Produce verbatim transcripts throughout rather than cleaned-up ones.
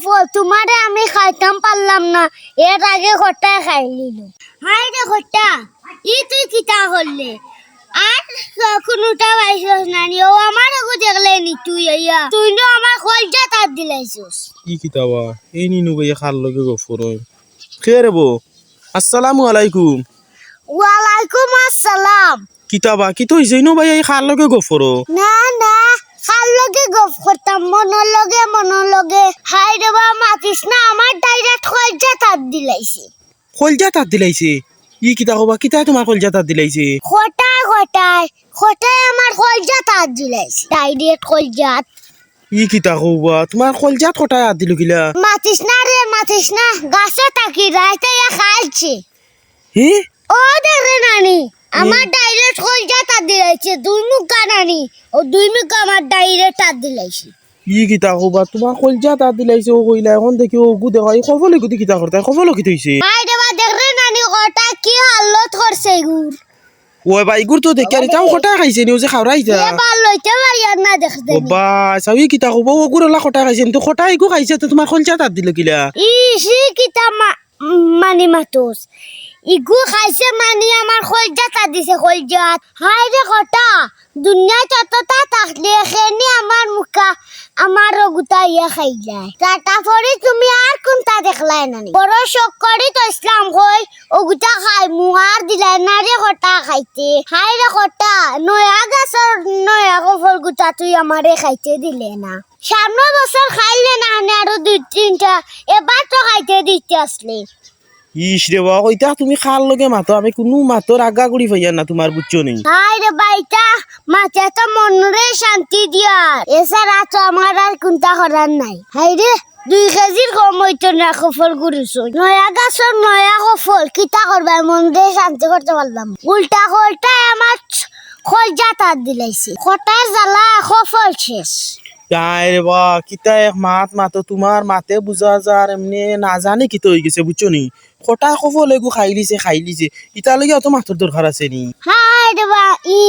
ফল, তুমারে আমি খাইতাম পারলাম না, এর আগে কটায় খাইলিলো। হায় রে কটা, ই তুই কিতা করলে? আর কুনুটা পাইছস না নি? ও আমার ওগু দেখলে নি তুই আইয়া? তুই নু আমার কলজাত আত দিলাইছস। ই কিতা বা, এই নিনু ভাইয়ে কার লগে গফ করইন? কে রে বো? আসসালামু আলাইকুম। ওয়ালাইকুম আসসালাম। কিতা বা, কিতা অইছে? ইনো ভাই, এই কার লগে গফ করো? না, না, কার লগে গফ করতাম? মনর লগে, মনর লগে। হায় রে বা, মাতিস না, আমার direct কলজাত আত দিলাইছে। কলজাত আত দিলাইছে? ই কিতা কও বা, কিতায় তুমার কলজাত আত দিলাইছে? কটায়, কটায়, কটায় আমার কলজাত আত দিলাইছে। Direct কলজাত। ই কিতা কও বা, তুমার কলজাত কটায় আত দিলো কিলা? মাতিস না রে, মাতিস না। গাছো থাকি রাইত আইয়া খাইলছে। হে? ও দেখরে নানি, আমার direct কলজাত আত দিলাইছে, দুই মুখা নানি, ও দুই মুখা আমার direct আত দিলাইছে। ই কিতা কও বা, তুমার কলজাত আত দিলাইছে, ও কইলা, অখন দেখি অগু দেখো, ই কফল ইগুদি কিতা করতায়, কফল কিতা অইছে? হায় রে বা, দেখরে নানি, কটায় কি হালত করছে ইগুর। ওই বা, ইগুর তো দেখি আর ইতাও কটায় খাইছে নি, ও যে খাওরাইতা। এবার লইতে পারি আর না দেখতে নি। ও বা, চাও ই কিতা কও বা, অগুর অলা কটায় খাইছে নি, তো কটায় ইগু খাইছে, তো তুমার কলজাত আত দিলো কিলা? ই, সি কিতা মা-, উম, মানি মাতস। ইগু খাইছে মানি আমার কলজাত আত দিছে, কলজাত। হায় রে কটা, দুনিয়াত অততা থাকলে কেনে আমার মুখা, আমার অগুতা ইয়া খাইলায়। টাটা পড়ি তুমি আর কুনতা দেখলায় না নি? বড় শখ করি তো ইসলাম কই, অগুতা খাইমু আর দিলায় না রে কটা খাইতে। হায় রে কটা, নয়া গাছর নয়া কফল গুতা তুই আমারে খাইতে দিলে না। সামনে বছর খাইলে না নে আরো দুই তিনটা, এবার তো খাইতে দিতে আসলে। ইস রে বা, কইতা তুমি কার লগে মাতো, আমি কুনু মাতর আগাগুড়ি পাইয়ার না তুমার, বুঝছো নি? হায় রে বা, ইতা মাতে তো মনরে শান্তি দিয়ার, এছাড়া তো আমার আর কুনতা করার নাই। হায় রে, দুই কেজির কম অইতো না কফল গুরুছইন। নয়া গাছর নয়া কফল, কিতা করবায়, মনরে শান্তি করতে পারলাম। উল্টা কলটায় আমার কলজাত আত দিলাইছে। কটার জ্বালা কফল শেষ। হায় রে বা, কিতা এক মাত মাতো, তুমার মাতে বুঝা যার এমনে না জানি কিতা অইগেছে, বুঝছো নি? কটায় কফল এগু খাইলিছে, খাইলিছে। ইতার লাগি অত মাতর দরকার আছে নি? হায় রে বা, ই,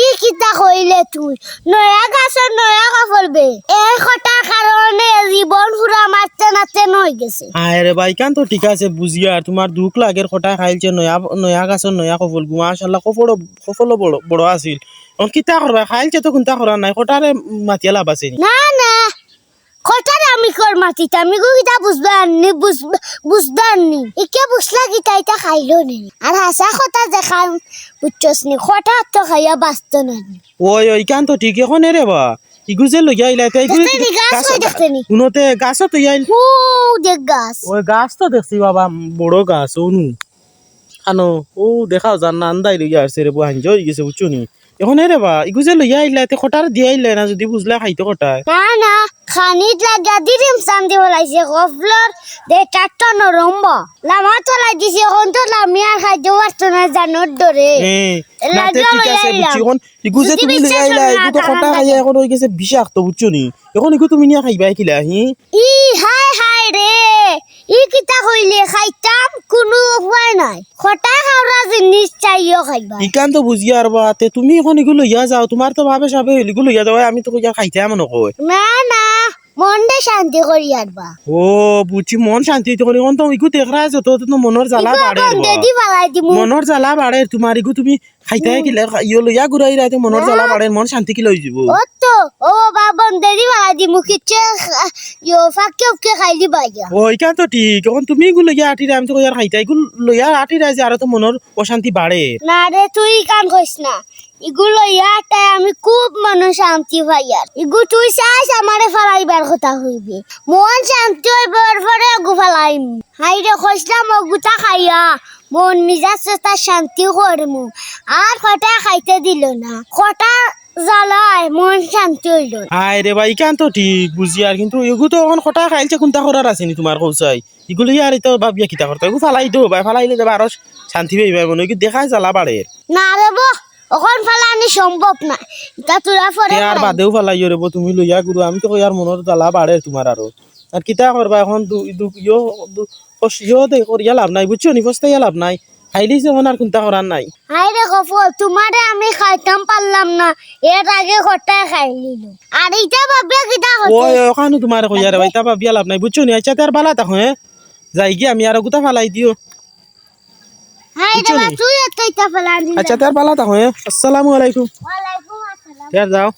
ই কিতা কইলে তুই? নয়া গাছর নয়া কফল বে। এই কটার কারণে জীবন পুরা মাততে মাততে নই গেছে। হায় রে বা, ইখান তো ঠিক আছে, বুঝিয়ার, তুমার দুখ লাগের, কটায় খাইলছে নয়া, নয়া গাছর নয়া কফল গু, মাশাআল্লাহ, কফল, কফল বড়, বড় আছিল। অখন কিতা করবায়? খাইলছে তো কুনতা করার নাই, কটারে মাতিয়া লাভ আছে নি? না, না, কটারে আমি কর মাতিতাম, ইগু কিতা বুঝবা আননি, বুঝ-, বুঝবা আননি। ইকে বুঝলা কিতা, ইতা খাইলো নি। আর হাছা কথা যে খান, বুঝছস নি, কটা তো খাইয়া বাঁচতো না নি। ওই, ওই, ইখান তো ঠিক, অখন এরে বা। ইগু যে লইয়া আইলায়, তে ইগু দেখতে নি, গাছ গাছ, কই দেখতে নি? হুনো তে, গাছ তো ইয়াইল। ও, দেখ গাছ। ওই গাছ তো দেখছি বাবা, বড় গাছ, অনু। খানো, ও দেখাও যার না, আন্দাই লইয়া আসছে রে, বউ হাঞ্জা অইগেছে, বুঝছো নি? অখন এরে বা, ইগু যে লইয়া আইলায়, তে কটার দিয়া আইলায় না, যদি বুঝলা খাইতো কটায়। না, না, খানিত লাগিয়া দিরিম চান্দি বলাইছে, কফলর দেটার তো নরম বা। লামাত ফালাই দিছে, অখন তো লামিয়া খাইতে পারতো না, জানোর ডরে। এ, এর না, তে লাগিও ঠিক লইয়া আছে, আইলাম। বুঝছি। অখন ইগু যে যদি তুমি লইয়া বিশ্বাস আইলা, না ইগু তো থাকে কটা না খাইয়া থাকে। অখন অইগেছে বিষাক্ত, বুঝছো নি? অখন ইগু তুমি নিয়া খাইবায় কিলা, হি? ই, হায় হায় রে, ই কিতা কইলে? খাইতাম, কুনু উপায় নাই। কটায় খাওরা জিনিস চাইও খাইবা। ইখান তো বুঝিয়ার বা, তে তুমি অখন ইগু লইয়া যাও, তুমার তো ভাবে সাবে অইল, ইগু লইয়া যাও, আমি তো কইয়ার খাইতাম মনো কয়। না, না, মনরে শান্তি করিয়ার বা। ও, বুঝছি, মন শান্তি অইতো করি। অখন তো ইগু দেখরায় যত, তত মনর জ্বালা ইগু বাড়ের বা। বন্দেদি ফালাই দিমু। মনর জ্বালা বাড়ের তুমার, ইগু তুমি খাইতায় কিলা, ইয়ো লইয়া ঘুরাইরায় তে মনর জ্বালা বাড়ের, মন শান্তি কিলা অইযিবো? ও তো, ও বাবা, বন্দেদি ফালাই দিমু, কিচ্ছু খা-, ইয়ো ফাঁকে উকে খাইলি বাইয়া। ও, ইখান তো ঠিক। অখন তুমি ইগু লইয়া আটিরায়, আমি তো কইয়ার খাইতায়, ইগু লইয়া আটিরায় যে আরো তো মনর অশান্তি বাড়ের। না রে, তুই ইখান কইস না। ইগু লইয়া আটায় আমি খুব মনো শান্তি পাইয়ার। ইগু তুই চাস আমারে ফালাইবার কথা কইবে। মন শান্তি অইবো, এরপরে অগু ফালাইমু। হায় রে, কইছলাম অগুতা খাইয়া মন মিজাজ তার শান্তি করমু। আর কটায় খাইতে দিল না। কটার জ্বালায় মন শান্তি অইল না। হায় রে বা, ইখান তো ঠিক বুঝিয়ার, কিন্তু ইগু তো অখন কটায় খাইলছে, কুনতা করার আছে নি তুমার কও চাই? ইগু লইয়া আর ইতা ভাবিয়া কিতা করতায়? ইগু ফালাই দেও বা, ফালাইলে তো আরো শান্তি পাইবায় মনো, ইগু দেখায় জ্বালা বাড়ের। না রে বা, অখন ফালানি সম্ভব না। ইতা তুরা পরে তে আর ফালাই। বাদেউ ফালাইও রে বা, তুমি লইয়া ঘুরো, আমি তো কইয়ার মনর জ্বালা বাড়ের তুমার আরো। আর কিতা করবায় অখন, দু-, দু-, ইয়ো, দু-, কষ-, ইয়ো দে করিয়া লাভ নাই, বুঝছো নি? পস্তাইয়া লাভ নাই। খাইলিছে, অখন আর কুন্তা করার নাই। হায় রে কপাল, তুমারে আমি খাইতাম পারলাম না, এর আগে কটায় খাইলিলো। আর ইতা ভাবিয়া কিতা করতে? ওই, ওই, অখানউ তুমারে কইয়ার বা, ইতা ভাবিয়া লাভ নাই, বুঝছো নি? আইচ্ছা, তে আর ভালা থাকো, হে? যাইগি আমি, আর অগুতা ফালাই দিও। হায় রে বুঝছো বা, নি? তুই এত ইতা ফালাই দিলে। আইচ্ছা, তে আর ভালা থাকো, হে? আসসালামু আলাইকুম। ওয়ালাইকুম আসসালাম। তে আর যাও।